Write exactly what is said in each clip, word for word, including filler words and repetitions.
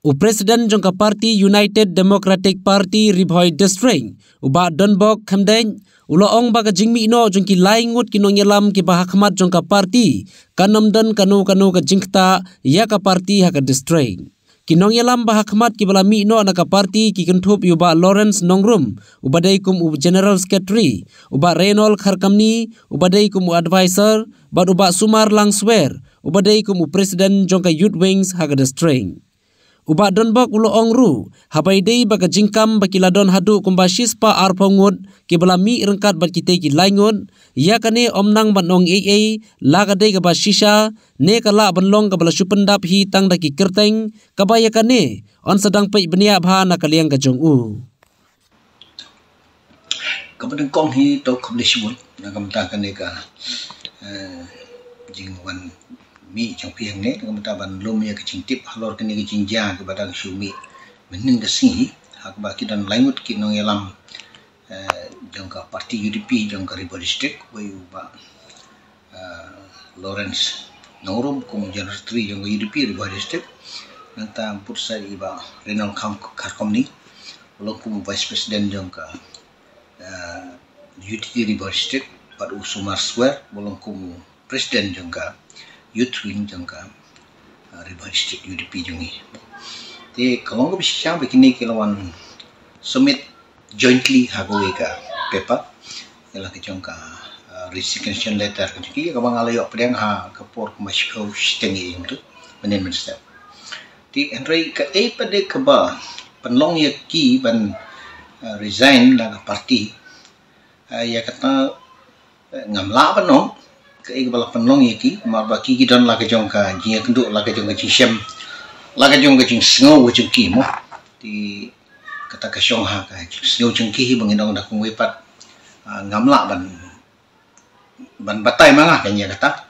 U President jong ka party United Democratic Party Ri Bhoi District, u Bah Donbok Khymdeit, u la ong ba ka jingmih noh jong ki lai ngut ki nongïalam kiba ha khmat jong ka party kan ym don kano kano ka jingktah ïa ka party ha ka district. Ki nongïalam ba ha khmat kiba la mih noh na ka party ki kynthup ïa u Bah Lawrence Nongrum, uba dei kum u General Secretary, u Bah Reynold Kharkamni, uba dei kum u Advisor, bad u Bah Sumar Langswer, uba dei kum u President jong ka Youth Wings ha ka district. U Bah Donbok u la ong ruh, haba ïadei bad ka jingkam ba ki la don haduh kumba shispah arphew ngut kiba la mih ryngkat bad kitei ki lai ngut, ïa kane ym nang ban ong ei ei, la ka dei kaba shisha, ne ka lah ban long kaba la shu pyndap hi tang da ki kyrteng, kaba ïa kane yn sa dang peit bniah bha na ka liang ka jong u. Kaba nyngkong hi to khublei shibun na ka bynta kane ka, eh, jingwan mih jong phi hangne, na ka bynta ban lum ïa ka jingtip halor kane ka jingjia kaba dang shu mih mynhynnin ka sngi, ha kaba ki don lai ngut ki nongïalam, eh, jong ka party U D P jong ka Ri Bhoi District, wei u Bah uh, Lawrence Nongrum kum General Secretary jong ka U D P Ri Bhoi District. Nangta bud sa i Bah Reynold Kham Kharkamni, u long kum Vice President jong ka, uh, U D P Ri Bhoi District, bad u Sumar Square, u long kum President jong ka Youth Wing jong ka, uh, Ri Bhoi District U D P jong i. Te ka long kaba shisha ba kine ki la wan submit jointly ha kawei ka paper. Ïa la ka jong ka, uh, resignation letter ka jong ki, ïa kaba nga la ïoh pdiang ha ka por kumba shiphew shiteng ïa ïing tu, mynhynnin mynstep. Te hynrei kaei pat de kaba pynlong ïa ki ban, uh, resign na ka party. Uh, ïa kata, eh, ngam lah ban ong kaei kaba la pynlong ïa ki, namar ba ki ki don la ka jong ka jingïakynduh, la ka jong ka jingshem, la ka jong ka jingsngew ka jong ki mo. Te kata ka shong ha ka jingsngew jong ki hi ba ngin ong da kumwei pat, ah, ngam lah ban, ban batai ma nga kane kata.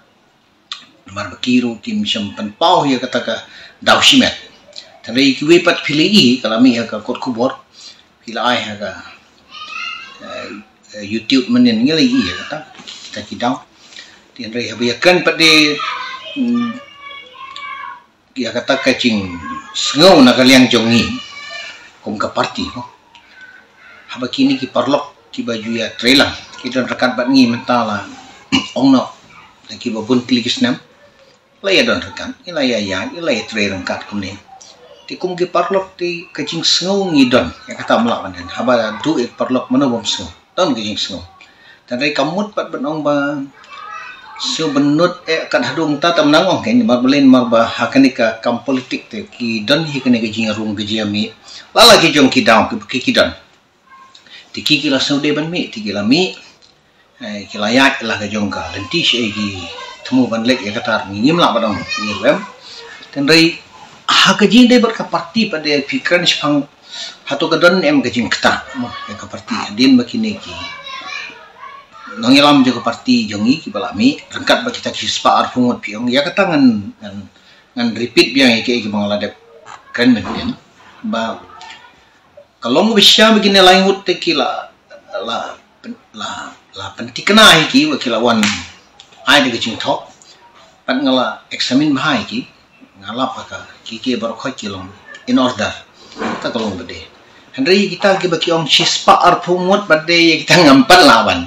Namar ba ki ruh kim shym pynpaw ïa kata ka daw shimet. Te hynrei kiwei pat phi la i ka la mih ha ka kot khubor, phi la ai ha ka, eh, eh, YouTube mynhynnin ngi la i ïa kata, kita ki daw. Te hynrei haba ïakren pat de, mm, ïa kata ka jingsngew na ka liang jong ngi kum ka party mo. Haba kine ki paralok kiba ju ïatrei lang ki don ryngkat bad ngi mynta la ong noh, da kiba bun tylli ki snem la ïa don ryngkat, ngi la ïa ïaid, ngi la ïatrei ryngkat kumne. Te kum ki paralok te ka jingsngew ngi don, ïa kata ym lah ban don. Haba duh ïa ki paralok mano bym sngew. Don ka jingsngew. Te hynrei kam mut pat ban ong ba sngewbha nud eh kat haduh mynta, tam nang ong kein, namar balei, namar ba ha kane ka kam politik te ki don hi kane ka jingrung ka jingmih. La la ki jong ki daw ki, ki, ki don. Te ki ki la sngewdei ban mih, te ki la mih. Eh, ki la ïaid la ka jong ka lynti shaei ki thmu ban leit, ïa kata ngim lah ban ong ngi ruh em. Te hynrei ha ka jingdei bad ka party pat de phi kren shaphang hato ka don em ka jingktah mo ïa ka party hadien ba kine ki nongïalam jong ka party jong ngi kiba la mih ryngkat bad kita ki shispah arphew ngut phi ong, ïa kata ngan, ngan, ngan repeat biang ïa kiei kiba nga la dep kren mynhynnin ba ka long ba shisha ba kine lai ngut te ki la, la, la, la pynthikna hi ki ba ki la wan ai da ka jingthoh. Pat nga la examine bha hi ki, nga lap ha ka, ki, ki baroh khoit ki long in order. Ta ka long ba dei. Hynrei kita kiba ki ong shispah arphew ngut ba dei, ïa kita ngam pat lah ban,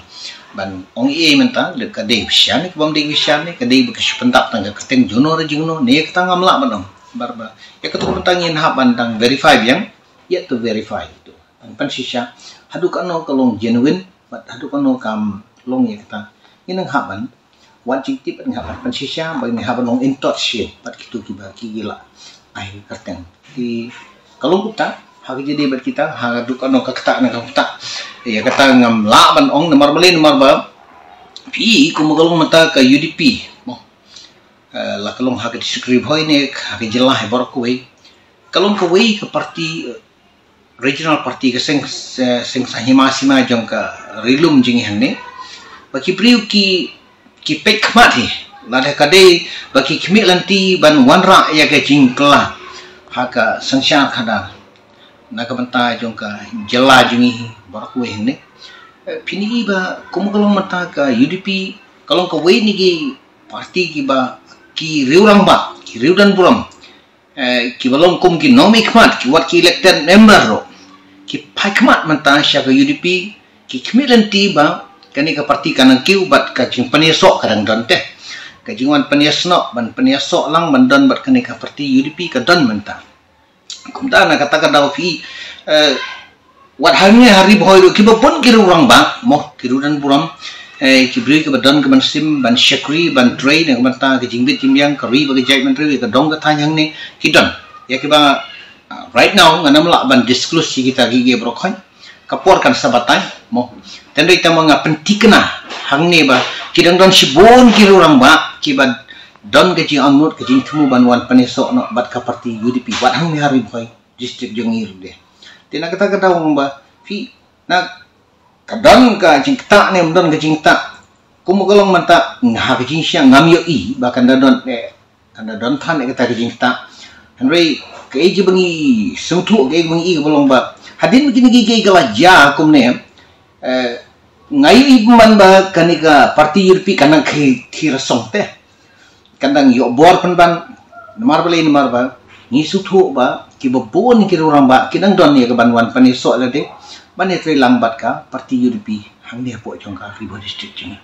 ban ong ei mynta, lada ka dei ba shisha ne, ka bym dei ba shisha ne, ka dei ba ka shu pyndap tang ka kyrteng jongno re jongno ne, ïa kita ngam lah ban ong. Bar ba ïa kata ka bynta ngin hap ban dang verify biang, yet to verify tu. Ban pynshisha haduh kano ka long genuine bad haduh kano kam long ïa kata. Ngin nang hap ban wan jingtip bad ngin hap ban pynshisha bad ngin hap ban long in touch ïa bad kito kiba ki la ai kyrteng. Te ka long kumta ha ka jingdei bad kita, haduh kano ka ktah ne kam ktah, ïa kata ngam lah ban ong namar balei, namar ba phi kum ka long mynta ka U D P mo. Eh, la ka long ha ka district Ri Bhoi ne ha ka jylla hi baroh kawei, ka long kawei ka party, eh, regional party, ka seng, eh, seng sa hima sima jong ka ri lum jong ngi hangne. Ba ki briew ki, ki peit khmat hi lada ka dei ba ki khmih lynti ban wanrah ïa ka jingkylla ha ka synshar khadar na ka bynta jong ka jylla jong ngi hi baroh kawei hangne. Eh, phin i ba kum ka long mynta ka U D P ka long kawei na ki party kiba ki riew rangbah, ki riew don burom, eh, kiba long kum ki nongmihkhmat, ki wat ki elected member ruh, ki phai khmat mynta sha ka U D P, ki khmih lynti ba kane ka party kan nang kiew bad ka jingpynïasoh ka dang don te. Ka jingwan pynïasnoh, ban pynïasoh lang, ban don bad kane ka party U D P ka don mynta. Kumta na kata ka daw phi, eh, wat hangne ha Ri Bhoi ruh kiba bun ki rangbah, mo, ki rangbah, eh, ki briew kiba don ka mynsiem ban shakri, ban trei, na ka bynta ka jingbit jingbiang ka ri bad ka jaitbynriew, ka dong ka thaiñ hangne, ki don. Ïa kiba, ah, right now, ngan ym lah ban disclose ïa kita ki, ki baroh khoit. Ka por kan sa batai, mo. Tang dei tang ba nga pynthikna hangne ba ki dang don shibun ki rangbah kiba don ka jingangnud, ka jingthmu ban wan pynïasoh noh bad ka party U D P, wat hangne ha Ri Bhoi district jong ngi ruh de. Te na kata ka daw ba phi, na ka don ka jingktah ne ym don ka jingktah, kum ka long mynta, nga ha ka jingshisha ngam ïohi ba kan da don, eh, kan da don than ïa kata ka jingktah. Hynrei kaei kaba ngi sngewthuh, kaei kaba ngi i kaba long ba hadien kine ki, ki, ki la jia kumne, eh, nga ïohi pynban ba kane ka party U D P kan nang khie, khie rasong te, kan dang ïoh bor pynban. Namar balei? Namar ba ngi sngewthuh ba kiba bun ki rangbah ki dang don ïa ka ban wan pynïasoh lade, ban ïatrei lang bad ka party U D P hangne hapoh jong ka Ri Bhoi district jong ngi.